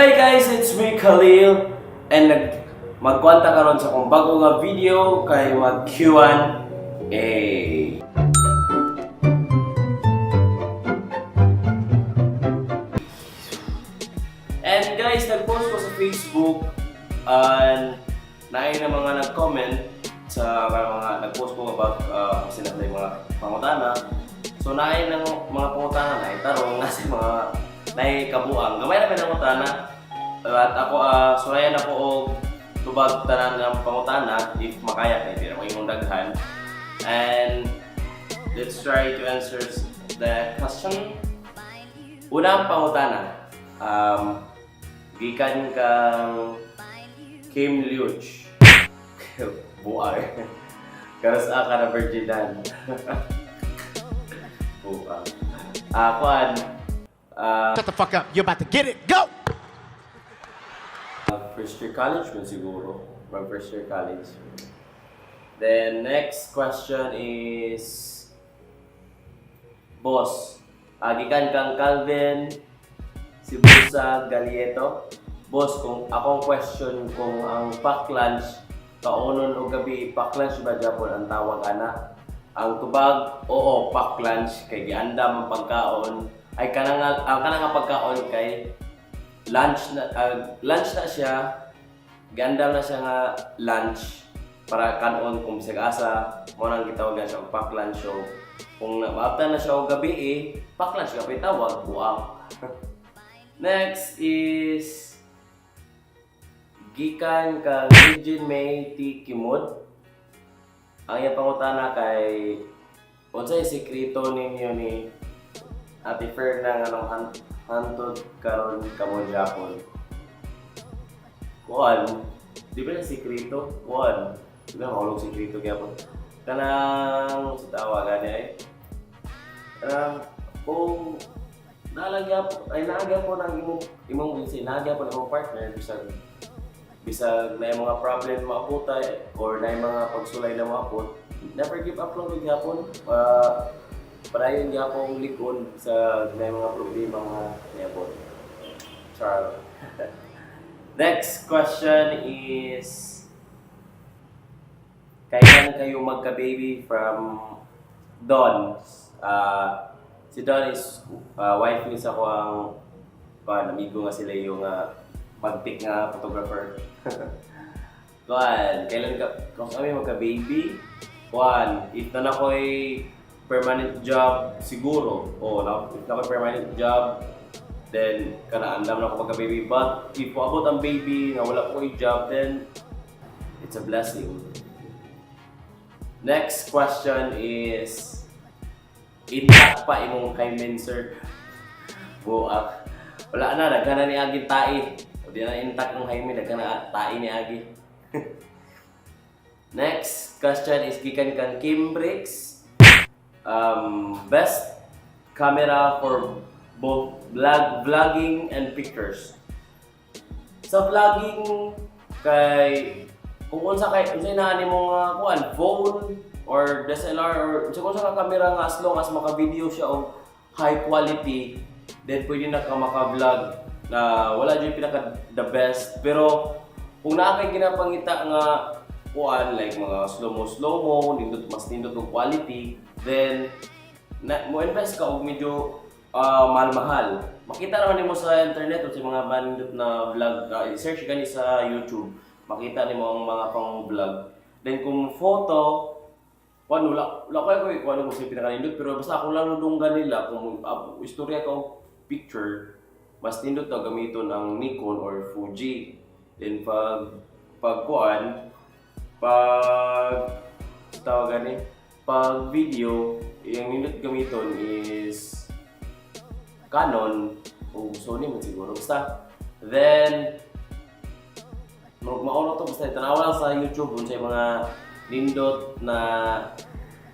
Hi guys, it's me Kahlil and magkwanta karon sa akong bago nga video kay mag Q&A. And guys, nag-post ko sa Facebook and naay na mga nag-comment sa mga nag-post ko about kasi natin mga pangutana. So naay ng mga pangutana na itarong nasa mga nay kabuang gamay na pangutana at ako surayan ako og tubag tanan ng pangutana if makaya kay di na maging daghan. And let's try to answer the question. Unang pangutana, gikan kang Kim Liuch buang karas ka na virginan buang kuan. Shut the fuck up. You're about to get it. Go! First year college man siguro. From first year college. Then next question is Boss. Gikan kang Calvin Sibusa Galieto. Boss, kung akong question kung ang pack lunch kaunon o gabi pack lunch ba Japon ang tawag ana? Ang tubag, oo, pack lunch kay giandam ang pagkaon. Ay kanang pagkaon kay lunch na siya, ganda na siya nga lunch para kanon kung bisag asa mo nang gitawagan siya pack lunch. So kung maabtan na siya og gabi pack lunch kapay tawag buang. Next is gikan kang Virgin May T. Kimod. Ang iyang pangutana kay unsay sekreto ninyo ni Ate Fer na anong hantod karon kamo Japon. Kuan, di ba na sekreto? Kuan, di ba mahulog sekreto gyapon. Kanang sa tawagan kung nalagya po ng imong sinagya po ng imong partner bisag na mga problem maaputay or na mga pagsulay na maaput, never give up lang with gyapon. Parayon niya akong likod sa mga problema nga niyapon. Charles. Next question is kailan kayo magka-baby from Don? Si Don is wife ni sa ko ang amigo nga sila yung pag-pick nga photographer. Kailan kung kami magka-baby? If na ako'y permanent job siguro. If na permanent job, then kanaandam na ako magka-baby. But if abot ang baby na wala ko job, then it's a blessing. Next question is intact pa imong hymen, sir? Buak. Wala na, nagkana ni Agi tae. O di na intact ng hymen, nagkana tae ni Agi. Next question is gikan kang Kim Bricks. Best camera for both vlogging and pictures. Sa vlogging kay kung unsa inaani mo nga kuan phone or DSLR or unsa ka camera nga as long as maka-video siya og high quality, then pwede na ka maka-vlog na wala jud pinaka the best. Pero kung naa kay ginapangita nga kuan like mga slow mo nindot og quality, then mo invest ka og medyo mahal. Makita naman nimo sa internet o sa mga bandit na vlog, i-search gani sa YouTube, makita nimo ang mga pang-vlog. Then kung photo, wala ko ano kung pinaka-nindot, pero basta kung lang nudunggan nila, kung istorya ko picture, mas nindot na gamiton ang Nikon or Fuji. Then pag video, yung nindot gamiton is Canon o Sony mo siguro. Basta, then mauna to, basta tanawa lang sa YouTube kung sa mga nindot na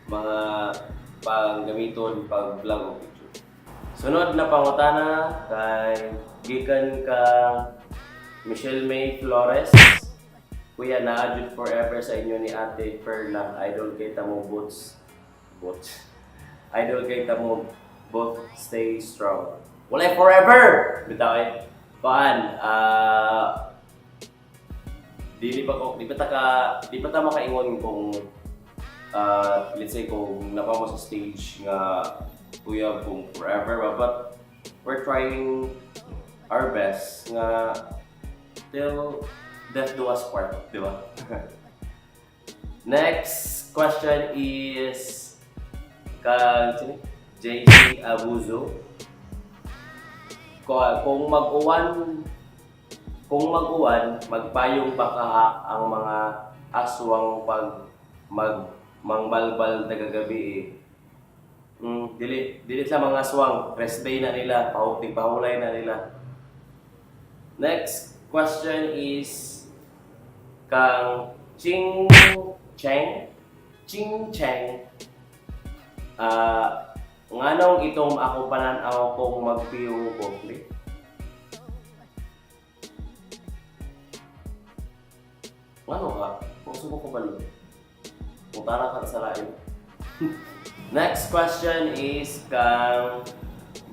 mga panggamiton pag vlog o picture. Sunod na pangutana kay gikan ka Michelle May Flores. Kuya, na-adjud forever sa inyo ni Ate Fer na idol kay tamo boots. Idol kay tamo both stay strong. Walay forever! Bitaw Di pa ta makaingon kung let's say kung napamo sa stage nga kuya kung forever, but we're trying our best nga till death do us part, di ba? Next question is kang JC Abuzo. Kung mag-uwan, magpayong baka ang mga aswang pag mangbalbal na gagabi dili sa mga aswang, rest day na nila, pahulay na nila. Next question is kang Ching Cheng. Nganong itong ako pananaw kung magpiyong kofli? Ano ka? Kung sumo ko balik. Mutara ka sa lain. Next question is kang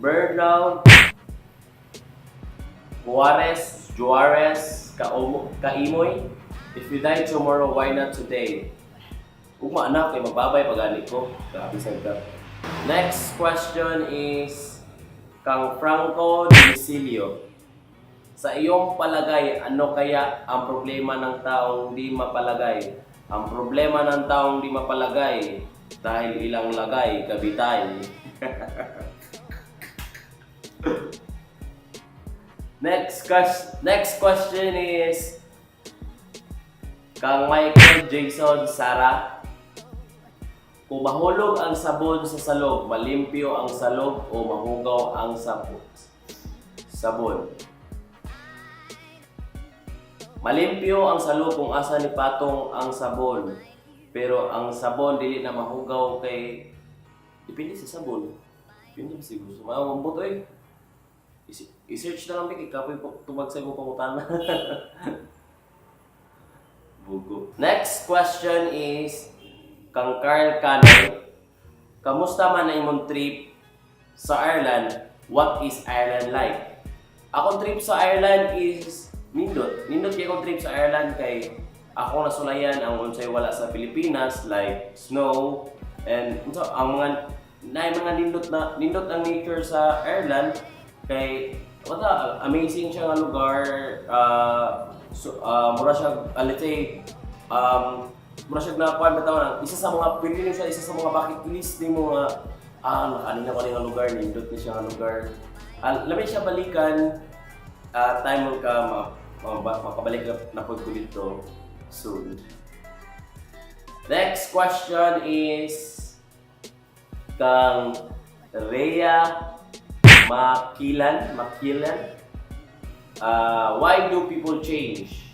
Bernal Juarez Kaimoy. If you die tomorrow, why not today? Kung maanak, kay magbabay pag-anik ko. Kapisag ka. Next question is kang Franco Domicilio. Sa iyong palagay, ano kaya ang problema ng taong di mapalagay? Ang problema ng taong di mapalagay dahil ilang lagay, kabitay. Next question is kang Michael Jason Sara. Kung mahulog ang sabon sa salog, malimpyo ang salog o mahugaw ang sabon. Malimpyo ang salog kung asa ni patong ang sabon. Pero ang sabon dili na mahugaw kay depende sa sabon. Depende sa gusto. Maambot eh. I-search na lang kay kapoy tubag sa imong pangutana. Bugo. Next question is kang Carl Cano. Kamusta man na imong trip sa Ireland? What is Ireland like? Akong trip sa Ireland is nindot kay akong trip sa Ireland kay ako nasulayan ang unsay wala sa Pilipinas like snow and ang mga nindot ang nature sa Ireland kay amazing siya nga lugar. Mura siya let's say mura siya na kuan bitaw isa sa mga pili siya isa sa mga bucket list ni mo nga nakaani na ko nga lugar nindot ni siya nga lugar. Labi siya balikan time mo ka makabalik na po ko dito soon. Next question is kang Rhea Makilan. Why do people change?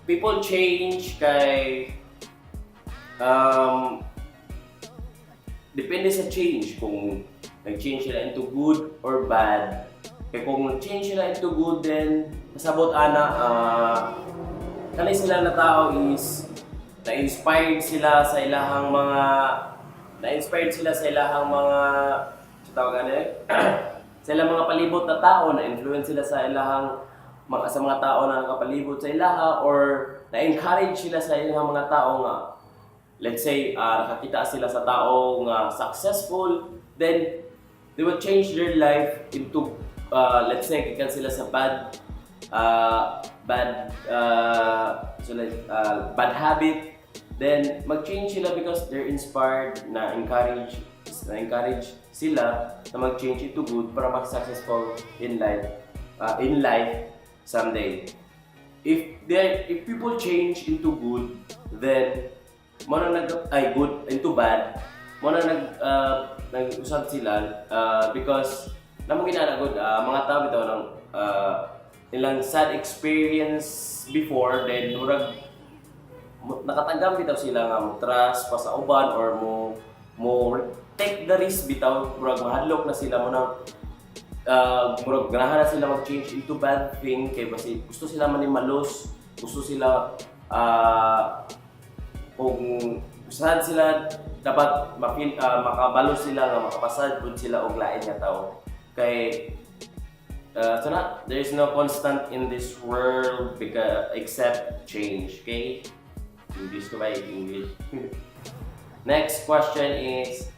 People change kay depende sa change kung nag-change sila into good or bad. Kaya kung nag-change sila into good, then pasabot kanay sila na tao is na-inspired sila sa ilahang mga sa ilang mga palibot na tao, na-influence sila sa ilahang sa mga tao na nakapalibot sa ilaha, or na-encourage sila sa ilang mga tao nga let's say nakakita sila sa tao nga successful, then they will change their life into let's say kikan sila sa bad habit, then mag-change sila because they're inspired, na-encourage sila na mag-change into good para mag-successful in life someday. If people change into good, then good into bad, nag-usap sila because namo ginanagod mga tao bitaw ng ilang sad experience before, then murag nakatanggap bitaw sila nga mo trust pa sa uban or mo take the risk bitaw, murag mahadlok na sila mo nang murag ganahan na sila mag-change into bad thing kay basi gusto sila manimalos, gusto sila kung saan sila dapat makabalo sila nga makapasad pud sila og lain nga tao. kay so na, there is no constant in this world except change. Okay? English ko ba? English. Next question is,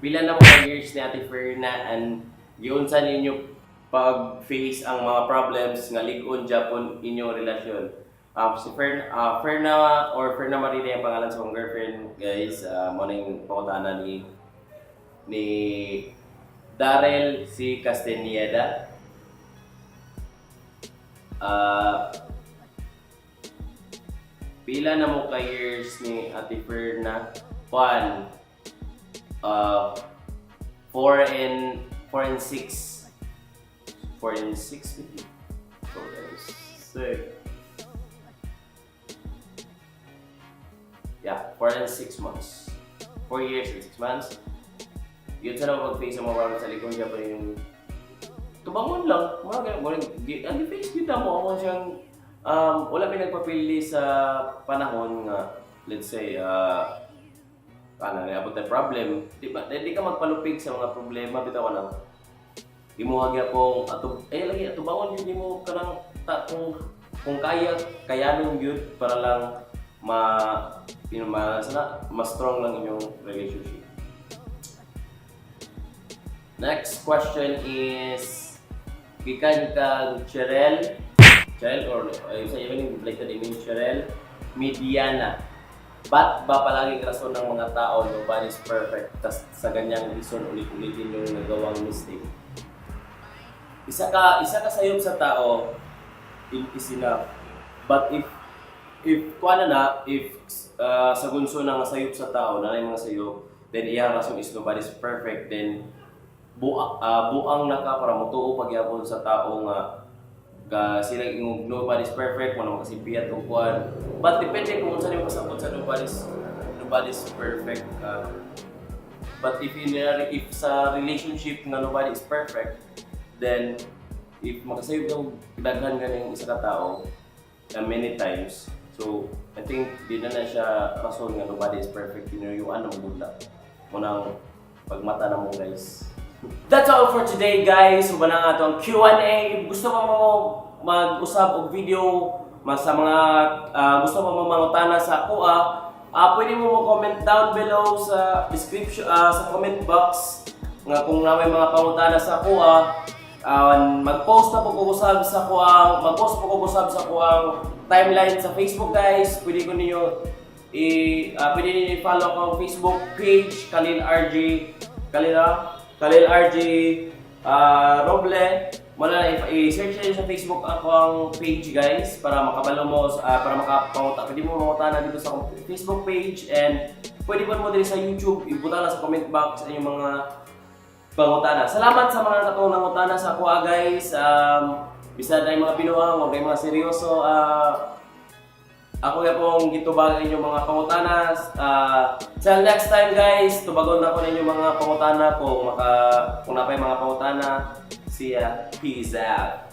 pila na mga years ni Ate Ferna and giunsa ninyo pag-face ang mga problems nga lig-on Japon inyong relasyon? Si Ferna or Ferna Marina yung pangalan sa kong girlfriend, guys. Muna yung pangutana ni Darrell si Castañeda. Pila na mo ka years ni Ate Ferna? 1, 4 and 6. 4 and 6 maybe. 4 and 6. Yeah, 4 and 6 months. 4 years and 6 months. Yun sa naman pag-face ang mga problems sa likong niya pa yung tubangon lang. Ang face kita mo ako siyang wala pinagpapili sa panahon nga, let's say, naabot na problem. Hindi ka magpalupig sa mga problema, bitaw ka lang. Di mo hagya pong atubangon yun, di mo ka lang kung kayanon yun para lang mas strong lang inyong relationship. Next question is, gikan kang Cherel or sa iyo yung belated name Cherel Mediana. Ba't ba palaging rason ng mga tao nobody's perfect tas sa ganyang reason ulit-ulitin yung nagawang mistake? Isa ka sayop sa tao is enough. But if sa gunso ng sayop sa tao na mga sayop, then iyang rason is nobody's perfect, then buang na ka para mutuo pagyapon sa tao nga sila nobody's perfect, wala makasipiyat o kuwan. But depende kung saan yung pasabot sa nobody's perfect. But if sa relationship nga nobody is perfect, then if makasayop ng daghan ganing isa ka tao many times, so I think di na siya rason nga nobody is perfect. Tinuyuan na mula munang pagmata na mo, guys. That's all for today, guys. Suba na nga ito ang Q&A. Gusto mo mag-usap o video sa mga gusto mo mangutana sa akoa, pwede mo comment down below sa description, sa comment box nga kung may mga pangutana sa akoa. Mag-post po ko sa akoang timeline sa Facebook, guys. Pwede niyo i-follow ko ang Facebook page, Kahlil RJ Roble. I-search nyo sa Facebook ako ang page, guys, para makabalo mo, para pwede mo mangutana dito sa Facebook page, and pwede mo din sa YouTube, ibutan na sa comment box ang yung mga pangutana. Salamat sa mga katong nangutana sa ako, guys. Bisa na yung mga pinuang, huwag yung mga seryoso. Ako yung pong gitubagan yung mga pangutana. Till next time, guys, tubagon na ko ninyo mga pangutana kung na pa yung mga pangutana. See ya. Peace out.